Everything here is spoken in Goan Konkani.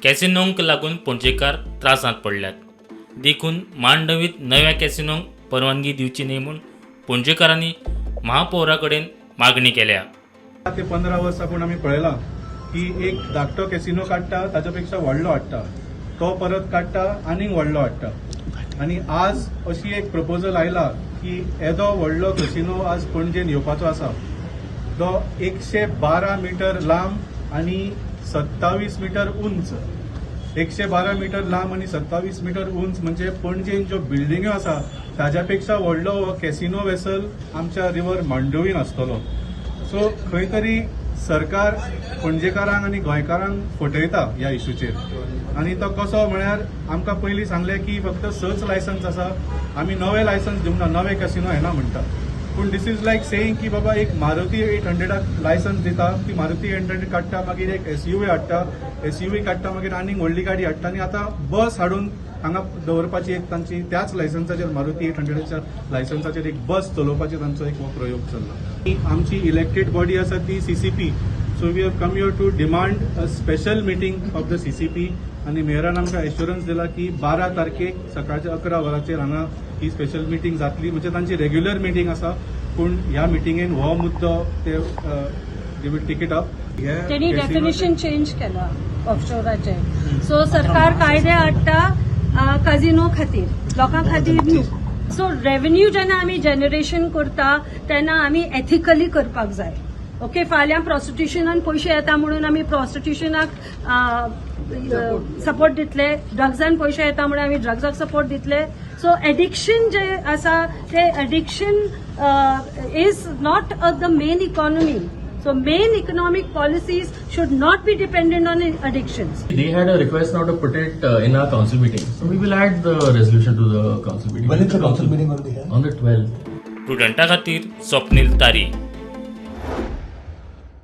कॅसिनोंक लागून पणजेकार त्रासांत पडल्यात. देखून मांडवीत नव्या कॅसिनोंक परवानगी दिवची न्हय म्हूण पणजेकारांनी महापौरा कडेन मागणी केल्या. ते 15 वर्सां पूण आमी पळयलां की एक धाकटो कॅसिनो काडटा, ताच्या पेक्षा व्हडलो हाडटा, तो परत काडटा, आनीक व्हडलो हाडटा. आनी आज अशी एक प्रपोजल आयला की येदो व्हडलो कॅसिनो आज पणजेन येवपाचो आसा. तो 112 मिटर लांब आनी 27 मिटर उंच. 112 मिटर लांब आनी 27 मिटर उंच म्हणजे पणजेन ज्यो बिल्डिंग्यो आसा ताज्या पेक्षा व्हडलो हो कॅसिनो वेसल आमच्या रिवर मांडवीन आसतलो. सो खंय तरी सरकार पणजेकारांक आनी गोंयकारांक फटयता ह्या इशूचेर. आनी तो कसो म्हळ्यार, आमकां पयलीं सांगलें की फक्त सच लायसन्स आसा, आमी नवे लायसन्स दिवंक ना, नवे कॅसिनो येना म्हणटा. पूण this is like saying की बाबा, एक मारुती 800क लायसन्स दिता, ती मारुती 800 काडटा, मागीर एक एसयूवी हाडटा, एसयूवी काडटा, मागीर आनीक व्हडली गाडी हाडटा आनी आतां बस हाडून हांगा दवरपाची एक तांची त्याच लायसन्साचेर, मारुती 800च्या लायसन्साचेर एक बस चलोवपाची तांचो एक हो प्रयोग चल्ला. आमची इलेक्टेड बॉडी आसा ती CCP. So we have come here to demand a special meeting of the CCP. आनी मेयरान आमकां एश्युरन्स दिला की 12 तारखेक सकाळच्या 11 वरांचेर हांगा ही स्पेशल मिटींग जातली. म्हणजे तांची रेग्युलर मिटींग आसा, पूण ह्या मिटिंगेन हो मुद्दो ते they will take it up. त्यांनी डेफिनेशन चेंज केला ऑफशोराचे. सो सरकार कायदे हाडटा काजिनो खातीर, लोकां खातीर न्हू. सो रेव्हेन्यू जेन्ना आमी जनरेशन करता तेन्ना आमी एथिकली करपाक जाय, ओके? फाल्यां प्रॉस्टिट्युशनान पयशे येता म्हणून आमी प्रॉस्टिट्युशनाक सपोर्ट दितले? ड्रग्सान पयशे येता म्हणून आमी ड्रग्साक सपोर्ट दितले? सो एडिक्शन जे आसा ते addiction is not the main economy. So main economic policies should not be dependent on addictions. They had a request now to put it in our council meeting. So we will add the resolution to the council meeting. When is the council meeting going to be held? On the 12th. प्रुडंटा खातीर स्वप्नील तारी.